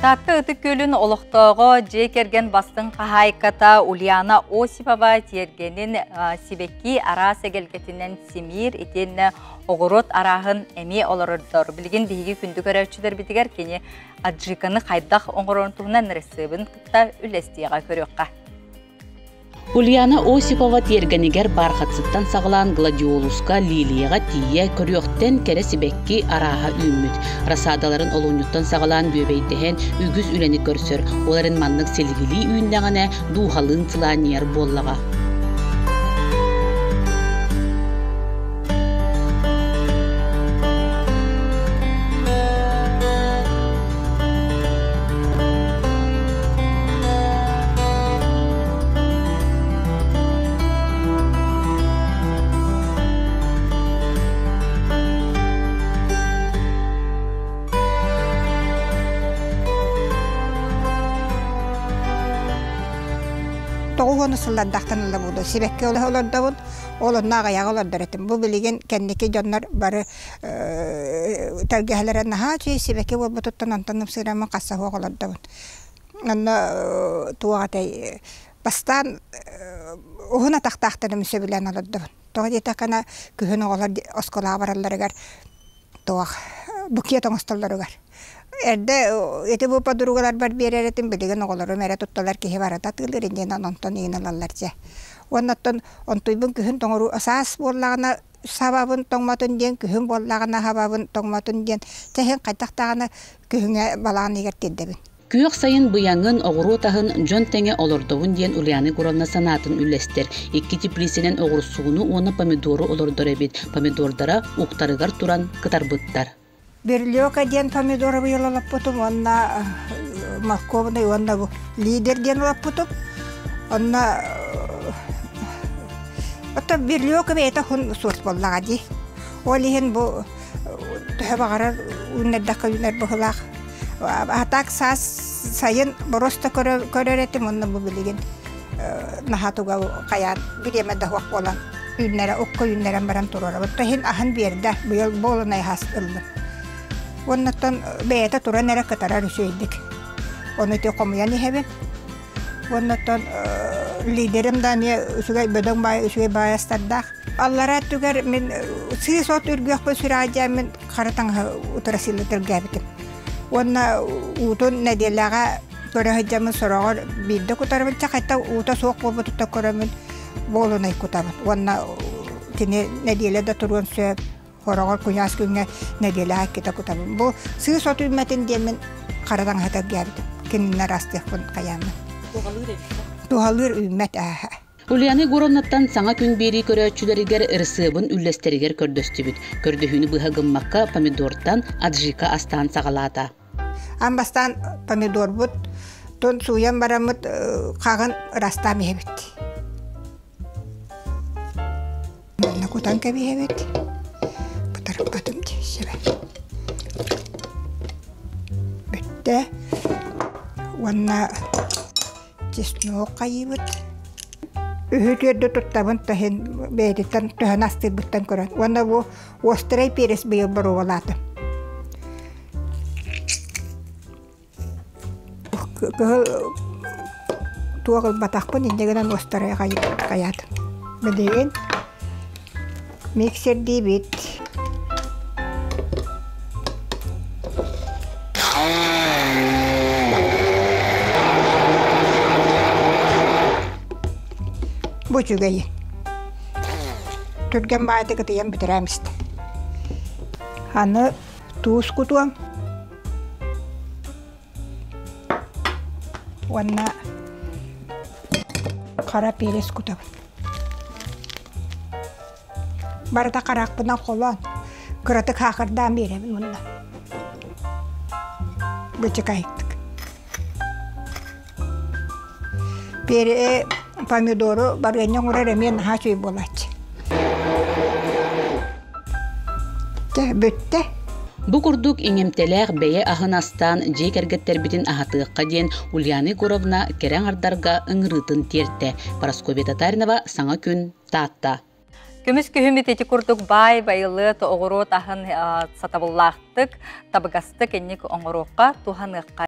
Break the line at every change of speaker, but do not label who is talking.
Таатта Ытык Күөлүн олохтооҕо дьиэ кэргэн бастыҥ хаһаайката Ульяна Осипова тиэргэнин сибэкки араас эгэлгэтинэн симиир итиэннэ оҕуруот арааһын эмиэ олорордор. Билигин биһиги күндү көрөөччүлэрбитигэр кини аджиканы хайдах оҥорорун туһунан ырысыабын кытта үллэстиэҕэ көрүөххэ.
Ульяна Осипова тиэргэнигэр бархатсыттан саҕалаан гладиолуска, лилияҕа тиийэ көрүөхтэн кэрэ сибэкки арааһа үүммүт. Рассадаларын олунньуттан саҕалаан бүөбэйдэһэн үгүс үлэни көрсөр. Ол эрэн маннык силигилии үүннэҕинэ дууһалыын сылаанньыйар буоллаҕа.
Тоҕус сыллардахтан ыла буолуо сибэкки олордобун ол онно аҕыйаҕы олордор этим бу билигин кэнники дьоннор бары тэлгэһэлэрэ наһаа үчүгэй сибэкки буолбутуттан онтон ымсыыраммын хасса суох олордобун Онно туох этэй бастаан уһун атахтаахтарын сөбүлээн олордубун. Тоҕо диэтэххинэ күһүн оҕолор оскуолаҕа баралларыгар туох букет оҥостоллоругар. Эрдэ ити бу подругаларбар биэрэр этим, билигин оҕолорум эрэ тутталар киһи барыта атыылыыр иннинэ онтон иин ылаллар дьэ. Уонна оттон онтуйбун күһүн тоҥоруу саас буоллаҕына сабабын тоҥмотун диэн, күһүн буоллаҕына сабабын тоҥмотун диэн, чэ иһин хайдах даҕаны күһүҥҥэ балаҕан ыйыгар тиэрдэбин.
Күөх сайын быйаҥын, оҕуруот аһын дьон тэҥэ олордобун диэн Ульяна Егоровна санаатын үллэстэр. Икки теплицэнэн оҕурсууну уонна помидору олордор эбит. Помидордара уктарыгар туран кытарбыттар.
Берлёка диэн помидоры быйыл олоппутум уонна морковный уонна бу лидер диэн олоппутум. Онно оттон берлёка бэйэтэ хун суос буоллаҕа дии. Ол иһин бу төһө баҕарар үүннэрдэххэ үүнэр быһыылаах. А так саас сайын боруоста көрөр этим уонна бу билигин наһаа туга хайаан бириэмэ да суох буолан үүннэрэ окко үүннэрэн баран туруорабыт. Иһин аһын биэрдэ быйыл буолунай ас ыллым. Уоннаттан бэйэтэ туран эрэ кытарар үчүгэйдик. Ону ити хомуйан иһэбин. Уоннаттан лидерим да эмиэ үчүгэй бөдөҥ баай үчүгэй баайастардаах. Аллараа өттүгэр мин сыыс от үргүөхпүн сүрэҕэлдьээн мин хара таҥаһы утара сылла тэлгээбитим. Уонна уутун нэдиэлэҕэ көрө сылдьаммын сороҕор биирдэ кутарабын, чэ хайта уута суох буолбутуттан көрөммүн буолунай кутабын. Уонна кини нэдиэлэ да туруон сөп, хороҕор куйаас күҥҥэ нэдиэлэҕэ иккитэ кутабын. Бу сыыс от үүммэтин диэммин хара таҥаһы тэлгээбитим. Кининнэр астыахпын хайааммын.
Туһалыыр эбит.
Туһалыыр үүммэт ааһа.
Ульяна Егоровнаттан саҥа күн биэрии көрөөччүлэригэр ырысыабын үллэстэригэр көрдөстүбүт. Көрдөһүүнү быһа гыммакка помидортан аджика астаан саҕалаата.
Аан бастаан помидорбут тун сууйан бараммыт хаҕын ырастаан иһэбит. Манна кутан кэбиһэбит. Бытарыппатым дии Бүттэ. Уонна чеснок хайыыбыт. Үһү түөрдү туттабын таһын бэйэтиттэн төһөн астыырбыттан көрөн. Уонна бу острай перец быйыл боруобалаатым. Кыһыл туох ылбатахпын инньэ гынан острай хайаатым. Билигин миксердиибит. Бу үчүгэйин. Түргэн баайдык ытыйан бүтэрээм истэ. Аны туус кутуом. Уонна хара перец кутабын. Барыта харахпынан холоон, кыратык хаахырдаан биэрэбин мунна. Бычыкайыктык. Пере помидору барыанньа оҥорор эмиэ наһаа үчүгэй буолааччы. Дьэ, бүттэ.
Бу курдук иҥэмтэлээх бэйэ аһын астаан дьиэ кэргэттэрбитин аһатыахха диэн Ульяна Егоровна кэрэ аҥардарга ыҥырыытын тиэртэ. Парасковья Татаринова «Саҥа күн» Таатта.
Көмүс күһүммүт ити курдук баай байылыат оҕуруот аһын сатабыллаахтык, табыгастык инник оҥоруохха, туһаныахха.